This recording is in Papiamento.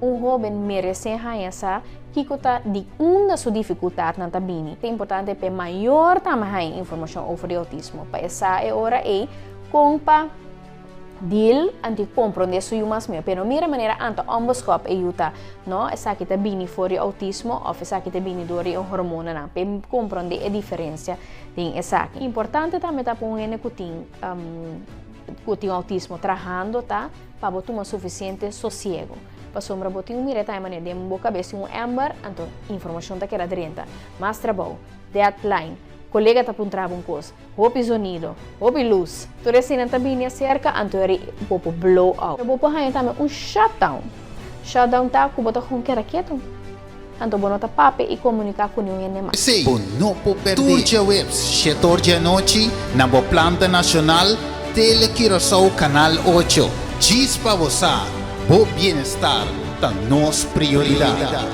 Un hóben meresé haña sa kiko ta di unda su difikultatnan ta bini. Ta importante pa e mayor tambe haña informashon over di outismo, pa e sa e ora ei kon pa deal anto komprondé su yu mas mihó. Pero mira manera anto onbeskòp e yu ta, no, esaki ta bini for di outismo òf esaki ta bini dor di e hormonanan, pa e komprondé e diferensia den esaki. Importante tambe ta pa un hende ku tin ku tin outismo trahando ta pa bo tuma sufisiente sosiego. Pasobra bo tin un mira tambe manera den bo kabes tin un ember, anto informashon ta keda drenta. Mas trabou, deadline, kolega ta puntra bo un kos, hopi zonido, hopi lus. Tur eseinan ta bini aserka, anto eri bo por blow out. Bo por haña tambe un shutdown. Shutdown ta ku bo ta kon keda ketu. Anto bo no ta papia i komuniká ku niun hende mas. P'esei, bo no por pèrdè tur djaweps shetor djanochi na bo planta nashonal Tele Curaçao Kanal ocho. Djis pa bo sa, bo bienestar ta nos prioridat.